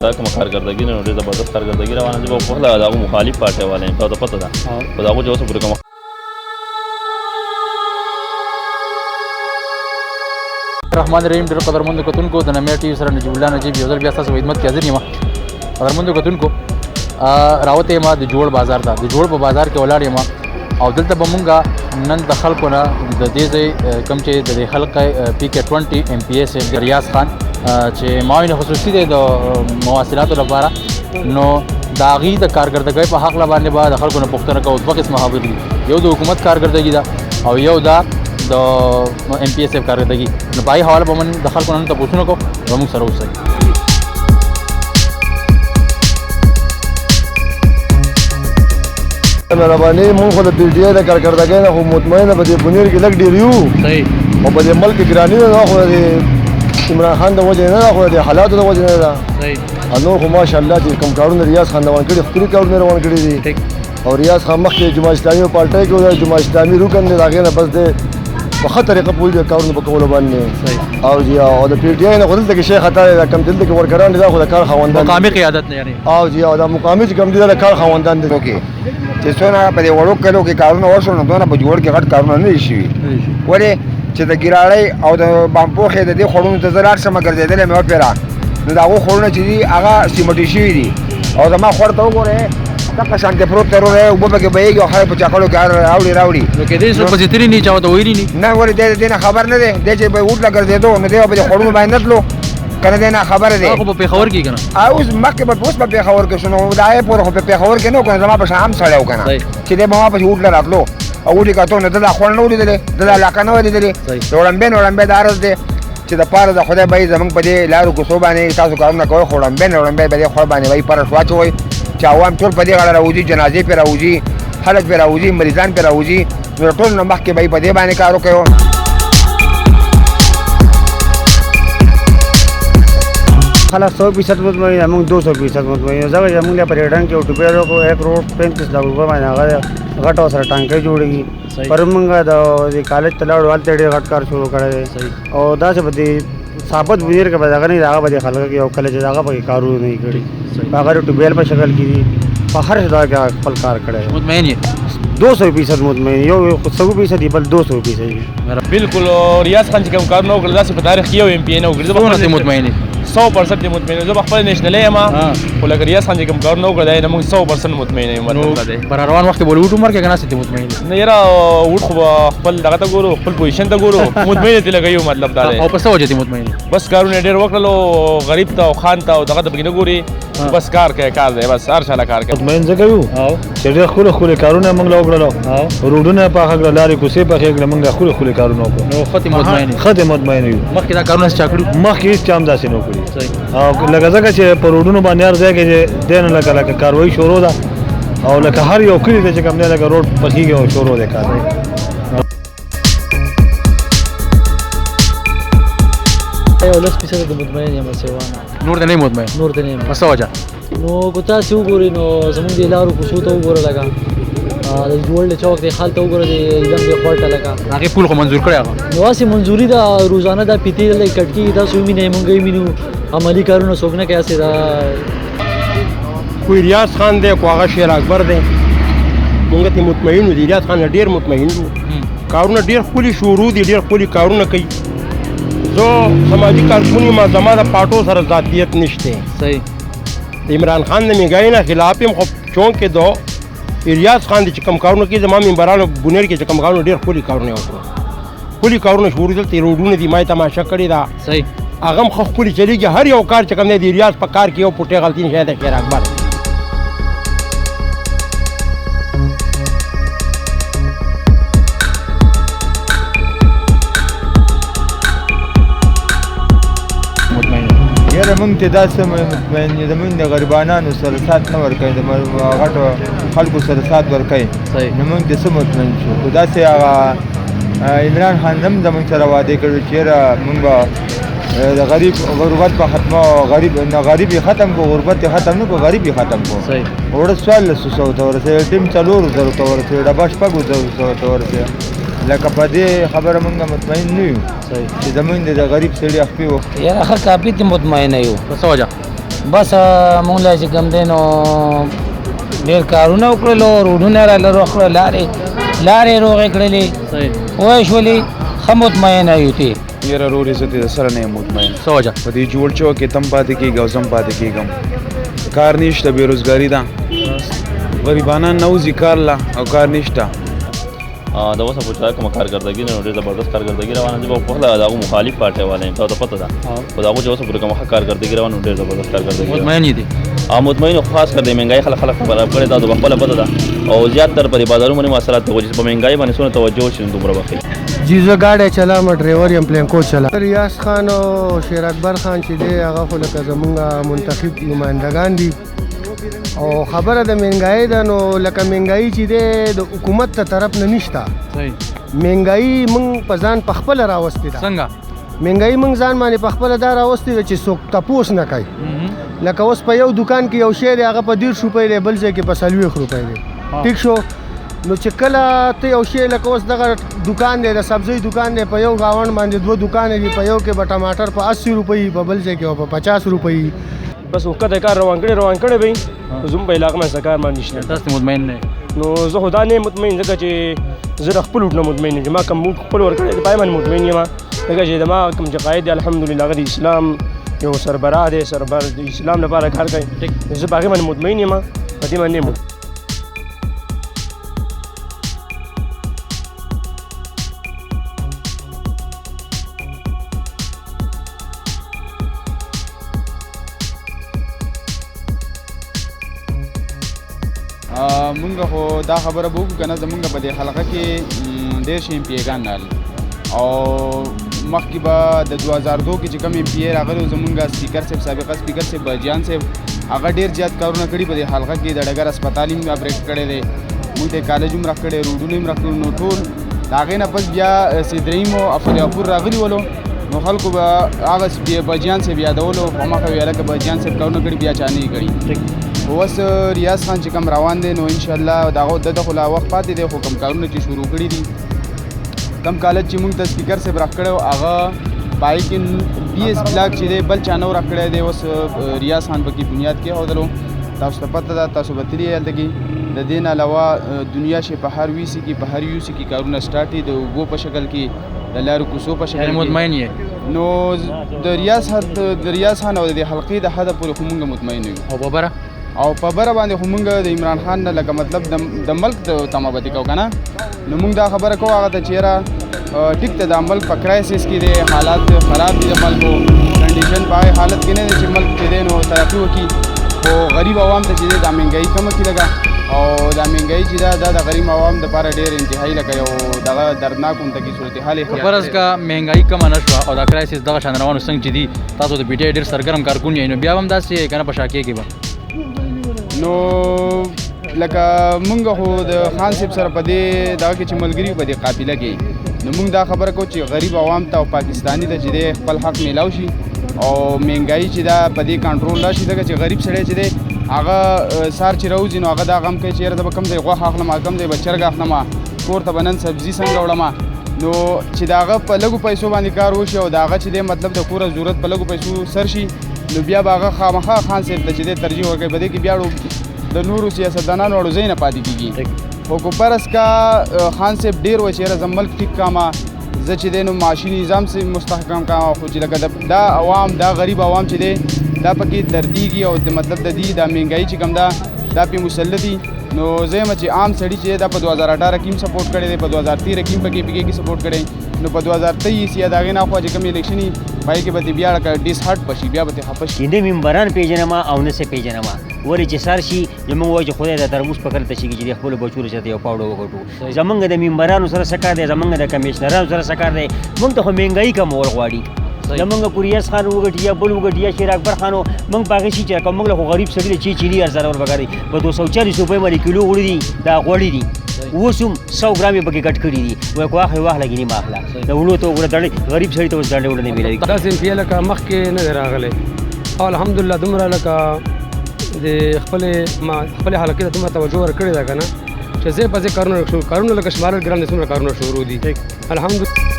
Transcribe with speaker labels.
Speaker 1: دا کومه کارکردګي نه ډېر زبردست کارکردګي روانه ده. په خپله د هغو مخالف پارټۍ والا یم، تاته پته ده، خو د هغو چې اوسه پورې کومه
Speaker 2: رحمان الرحیم. ډېر قدرمند کتونکو، د نمیر ټي وي سره نجیب الله نجیب یو ځل بیا ستاسو په خدمت کې حاضر یم. قدرمند کتونکو، راوتی یم د جوړ بازار ته، د جوړ په بازار کې ولاړ یم او دلته به مونږ نن د خلکو نه د دې ځای کوم چې د دې حلقې پی کې 20 ایم پي ایس ریاض خان چې معاون خصوصي دی د مواصلاتو لپاره، نو د هغې د کارکردګۍ په حقله باندې به د خلکو نه پوښتنه کوو. دوه قسمه خبرې دي، یو د حکومت کارکردګي ده او یو دا د ایم پي ایس ایف کارکردګي. نو په هغې حواله به موږ د خلکو نن تپوسونه کوو، به موږ سره اوسئ.
Speaker 3: مهرباني. مونږ خو د پي ټي آی د کارکردګۍ نه خو مطمئنه په دې بونیر کې لږ ډېر یو او په دې ملک کې ګراني ده، خو د عمران خان د وجې نه ده، خو د حالاتو د وجې نه ده. نور خو ماشاءالله چې کوم کارونه ریاض خان روان کړي، ښکلي کارونه روان کړي دي. او ریاض خان مخکې جماعت اسلامي په پارټۍ کې و، جماعت اسلامي رکن دی، د هغې نه بس دی په ښه طریقه پوهېږي د کارونو په کولو باندې. او جي او د پي ټي آی نه خو دلته کې شی خطا دی، دا کوم دلته کې ورکران دي، دا خو د کار خاوندان دي.
Speaker 2: مقامي قیادت نه یعنی.
Speaker 3: او جي او دا مقامي چې کوم دي، دا د کار خاوندان دي.
Speaker 4: چې څونه په دې وړو کلو کې کارونه وشول، نو دونه په جوړ کې غټ کارونه نه دي شوي. ولې چې د ګیراړۍ او د بامپوخې د دې خوړونو ته زه لاړ شم، ګرځېدلی مې وپېره، نو د هغو خوړونه چې دي هغه سیمټي شوي دي. او زما خوړ ته وګورئ، دغه شانتې پروت دی وروره، اوبه پکې بهېږي او خلک په چاکلو کې راوړي راوړي.
Speaker 2: نو کېدای شي څوک پسې تللي نه، چا ورته ویلي نه.
Speaker 4: نه، ولې دی د دې نه خبر نه دی. دی چې به وټ له ګرځېدو، نو دی به په دې خوړونو باندې نه تلو که نه، دی نه خبره دی.
Speaker 2: هغه خو په پېښور کې که نه؟
Speaker 4: اوس مخکې به اوس په پېښور کې شو، نو د هغې پورې خو په پېښور کې نه و که نه، زما په شان عام سړی و که نه، چې دی به ما پسې وټ له راتلو او وټ یې کتو، نو ده دا خوړ نه و لیدلی، ده دا علاقه نه وه لیدلې. د وړمبی نه وړمبی دا عرض دی چې د پاره د خدای به یې زموږ په دې لارو کوڅو باندې تاسو کارونه کوئ، خو وړمبی نه وړمبی به دې خوړ باندې به یې فرش واچوئ چې عوام ټول په دې غاړه راوځي، جنازې پرې راوځي، خلک پرې راوځي، مریضان پرې راوځي، نو د ټولو نه مخکې به یې په دې باندې کار وکړو.
Speaker 5: خلک 100% مطمئن، موږ 200% مطمئن یو، ځکه چې موږ له په ریډنګ کې ټوپیر وکړو، 1 کروڑ 35 لاکھ روپۍ باندې هغه غټه سره ټانکۍ جوړېږي. پر موږ د کالج ته لاړو، هلته ډېر غټ کار شروع کړی دی. او داسې په دې ثابت بونیر کې به دغه نه، هغه به دې خلک یو کله چې هغه پکې کارونه نه کړي، هغه د ټوبیل په شکل کې دي، په هر ځای کې خپل کار کړی دی.
Speaker 2: مطمئن یې؟
Speaker 5: 200% مطمئن، یو 100% دی، بل 200% دی.
Speaker 6: بالکل ریاض خان چې کوم کارونه وکړل، داسې په تاریخ کې یو ایم پي نه وکړي.
Speaker 2: څومره ته مطمئن یې؟
Speaker 6: 100% مطمئن یم. زه به خپله نیشنلی یم، خو لکه ریاض خان چې کوم کارونه وکړل، دا نه موږ 100% مطمئن یو. مطلب دا دی.
Speaker 2: پر روان وخت کې به ووټ عمر کې که نه ستې مطمئن یې؟
Speaker 6: نه یاره، ووټ خو به خپل دغه ته ګورو، خپل پوزیشن ته ګورو، مطمئن یې لکه یو. مطلب دا دی.
Speaker 2: او په څه وجه دې مطمئن یې؟
Speaker 6: بس کارونه یې ډېر وکړل او غریب ته او خان ته او دغه ته پکې نه ګوري، بس کار کوي، کار دی، بس هر چا له کار کوي.
Speaker 7: مطمئن ځکه یو چې ډېر ښکلي ښکلي کارونه موږ له وکړل، روډونه پاخه کړل، لارې کوڅې پخې کړې، موږ ښکلي ښکلي کارونه وکړو.
Speaker 2: نو ښه ته مطمئن یې؟
Speaker 7: ښه ته مطمئن یو.
Speaker 2: مخکې دا کارونه چا کړي؟
Speaker 7: مخکې هېڅ چا هم داسې نه وکړي. او لکه ځکه چې په روډونو باندې هر ځای کې چې دی نو لکه لکه کاروایي شروع ده، او لکه هر یو کلي ته چې کوم دی لکه روډ پخېږي او شروع دی کار.
Speaker 8: یو 10% د مطمئن یم سیوا نه.
Speaker 2: نور د نه مطمئن؟
Speaker 8: نور د نه یم.
Speaker 2: په څه وجه؟
Speaker 8: نو که تاسې وګورئ نو زموږ د لارو کوڅو ته وګوره، لکه د جوړ له چوک دی خال ته وګوره، د ایلم دی خوړ ته لکه
Speaker 2: هغې پول خو منظور کړی هغه.
Speaker 8: نو هسې منظوري ده، روزانه دا پیتې دلته کټ کېږي، تاسو ووینئ، موږ یې وینو، عملي کارونه څوک نه کوي. هسې دا
Speaker 9: کوی ریاض خان دی، کو هغه شیر اکبر دی، موږ ته مطمئن یو. ریاض خان ډېر مطمئن یو، کارونه ډېر ښکلي شروع دي، ډېر ښکلي کارونه کوي. زه سماجي کارکون یم، زما د پاټو سره ذاتیت نشته. د عمران خان د میګای نه خلاف یم، خو چونکې دو ریاض خان دی چې کوم کارونه کوي، زما ممبرانو بونیر کې چې کوم کارونه ډېر ښکلي کارونه یې وکړل، ښکلي کارونه شروع دلته روډونه دي، ما یې تماشه کړې ده. هغه هم ښه ښکلي چلېږي. هر یو کار چې کوم دی د ریاض په کار کې یو پوټی غلطي نشته، د شیر اکبر.
Speaker 10: یاره موږ ته داسې مطمئن یو، زموږ د غریبانانو سره سات نه ورکوي، د غټو خلکو سره سات ورکوي، نو موږ ته څه مطمئن شو. خو داسې هغه عمران خان هم زموږ سره وعدې کړې چې یاره موږ به د غریب غربت به ختمه، غریب نه غریب یې ختم کړو، غربت یې ختم نه کړو، غریب یې ختم کړو. اوړه 1400 ته ورسېده، ټیم 4000 ته ورسېده، ډبه 6000 ته ورسېده. لکه په دې خبره موږ مطمئن نه یو چې زموږ د غریب سړي خپې وخوري.
Speaker 11: یاره ښه کافي ته مطمئن یو.
Speaker 2: په څه وجه؟
Speaker 11: بس مونږ له چې کوم دی نو ډېر کارونه وکړلو، روډونه راله روغ کړل، لارې روغې کړلې، پوه شولې، ښه مطمئن یو تې.
Speaker 12: یاره رورې زه ترې سره نه یم مطمئن.
Speaker 2: څه وجه؟
Speaker 12: په دې جوړ چوک کې تم پاتې کېږي او زم پاتې کېږم، کار نشته، بېروزګاري ده، غریبانان نه وځي کار له او کار نشته.
Speaker 1: د اوسه پورې چې کومه کارکردګي ده نو ډېر زبردست کارکردګي روانه ده. په خپله د هغو مخالف پارټۍ والا یم، تا ته پته ده، خو د هغو چې اوسه پورې کومه ښه کارکردګي روانه نو ډېر زبردست کارکردګي.
Speaker 2: مطمئن یې دي؟
Speaker 1: مطمئن خو خاص کر د مهنګایۍ خلک خبره کړې، دا په خپله پته ده، او زیات تر په دې بازارونو باندې مواصلات ته چې په مهنګایۍ باندې څومره توجه وشي نو دومره به ښه وي.
Speaker 13: جی زه ګاډی چلاوم، ډریور یم، پلینکو چلاوم. ریاض خان او شیر اکبر خان چې دی هغه خو لکه زمونږ منتخب نمایندګان دي، او خبره د مهنګایۍ ده نو لکه مهنګایي چې دی د حکومت ته طرف نه نشته. مهنګایي موږ په ځان په خپله راوستې ده.
Speaker 2: څنګه؟
Speaker 13: مهنګایي موږ ځان باندې په خپله دا راوستې ده چې څوک تپوس نه کوي. لکه اوس په یو دکان کې یو شی دی هغه په 30 روپۍ دی، بل ځای کې په 40 روپۍ دی، ټیک شو؟ نو چې کله ته یو شی لکه اوس دغه دکان دی، د سبزۍ دکان دی، په یو ګاونډ باندې دوه دکان دي، په یو کې به ټماټر په 80 روپۍ، په بل ځای کې به په 50 روپۍ.
Speaker 6: بس وخته کار روان کړی به زموږ په علاقه باندې کار باندې نشته.
Speaker 2: تاسو مطمئن نه؟
Speaker 6: نو زه خو دا نه مطمئن ځکه چې زه د خپل ووټ نه مطمئن یم، چې ما کوم ووټ خپل ورکړی دی پای باندې مطمئن یم، ځکه چې زما کوم چې قاید دی الحمدلله هغه د اسلام یو سربراه دی، سربر د اسلام لپاره کار کوي، زه په هغې باندې مطمئن یم، په دې باندې نه.
Speaker 10: مونږ خو دا خبره به وکړو که نه، زمونږ په دې حلقه کې ډېر شي ایم پي ګان راغلل، او مخکې به د 2002 کې چې کوم ایم پي ای راغلی و زمونږ سپیکر صاحب، سابقه سپیکر صاحب باجیان صاحب، هغه ډېر زیات کارونه کړي په دې حلقه کې. د ډګر هسپتال یې هم اپریټ کړی دی، موږ ته کالج هم راکړی، روډونه هم راکړي، نو ټول د هغې نه پس بیا سیدریم او افریاپور راغلي ولو، نو خلکو به هغه باجیان صاحب یادولو، په مخه ویل که باجیان صاحب کارونه کړي بیا چا نه یې کړي. اوس ریاض خان چې کوم روان دی نو انشاءالله د هغو دده خو لا وخت پاتې دی، خو کوم کارونه چې شروع کړي دي، کوم کالج چې موږ ته سپیکر صاحب راکړی و هغه په هغې کې 20 بلاک چې دی بل چا نه و راکړی دی، اوس ریاض خان پکې بنیاد کېښودلو. تاسو ته پته ده، تاسو به تللي هلته کې. د دې نه علاوه دنیا شي په هر وي سي کې، په هر یو سي کې کارونه سټارټ دي، د اوبو په شکل کې، د لارو کوڅو په شکل کې.
Speaker 2: مطمئن یې؟
Speaker 10: نو د ریاض خان او د دې حلقې د حده پورې خو موږ مطمئن یو.
Speaker 2: او په بره؟
Speaker 10: او په بره باندې خو موږ د عمران خان نه لکه مطلب د ملک د تمه به کوو که نه، نو موږ دا خبره کوو هغه ته چې یاره ټیک ته دا ملک په crisis کې دی، حالات خراب دي، د ملکو condition په هغې حالت کې نه دی چې ملک چې دی نو ترقي وکړي، خو غریب عوام ته چې دی دا مهنګایي کمه کړي لږه، او دا مهنګایي چې ده دا د غریب عوام دپاره ډېر انتهایي لکه یو دغه دردناک غوندې صورتحال اختیار
Speaker 2: که فرض که مهنګایي کمه نه شوه او دا crisis دغه شان روان څنګه چې دي، تاسو د پي ټي آی ډېر سرګرم کارکون یئ، نو بیا به هم داسې که نه په شا کېږي به؟
Speaker 10: نو لکه مونږ خو د خان صاحب سره په دې دغه کې چې ملګري په دې قافله کې، نو مونږ دا خبره کوو چې غریب عوام ته او پاکستاني ته چې دی خپل حق میلاو شي او مهنګایي چې ده په دې کنټرول راشي، ځکه چې غریب سړی چې دی هغه سهار چې راوځي نو هغه دا غم کوي چې یاره زه به کوم ځای غوښه اخلم، کوم ځای به چرګ اخلم، کور ته به نن سبزي څنګه وړم. نو چې د هغه په لږو پیسو باندې کار وشي او د هغه چې دی مطلب د کوره ضرورت په لږو پیسو سر شي، نو بیا به هغه خامخا خان صاحب ته چې دی ترجیح ورکوي. په دې کې بیا د نورو سیاستدانانو اړو ځای نه پاتې کېږي. خو که فرض که خان صاحب ډېر وایي چې یاره زه ملک ټیک کړم، زه چې دی نو معاشي نظام سي مستحکم کړم، خو چې لکه دا عوام، دا غریب عوام چې دی دا پکې دردېږي او د مطلب د دې دا مهنګایي چې کوم ده دا پې مسلط دي. نو زه یم چې عام سړي چې دا په 2018 کې هم support کړی دی، په 2013 کې هم پکې پي کې support کړی، نو په 2023 یا د هغې نه اخوا چې کوم election وي په هغې کې به ترې بیا لکه disheart به شي، بیا به ترې خفه شي.
Speaker 14: نه ممبران پېژنم او نه څه پېژنم، ولې چې سر شي زمونږ وایي چې خدای دا ترموز په کله ته شي چې د خپلو بچو له چېرته یو پاوډه وګټو. زمونږ د ممبرانو سره څه کار دی، زمونږ د کمیشنرانو سره څه کار دی؟ مونږ ته خو مهنګایي کمول غواړي. زمونږ کوریاس خان وګټي یا بل وګټي یا شیر اکبر خان، مونږ په هغې شي چې که مونږ له خو غریب سړي دی چې چیني ارزانه ورپکار دي، په 240 روپۍ باندې کیلو غوړي دي، دا غوړي دي اوس هم 100 ګرام یې پکې کټ کړي دي، وایي که واخلې واخله ګینې مه اخله، د وړو ته وګوره دړې غریب سړي ته اوس دړې وړه نه میلاوي.
Speaker 15: داسې ایم پي لکه مخکې نه دی راغلی او الحمدلله دومره لکه د خپلې حلقې ته دومره توجه ورکړې ده که نه چې ځای په ځای کارونه لکه شمارل ګران دي، څومره کارونه شروع دي الحمدلله.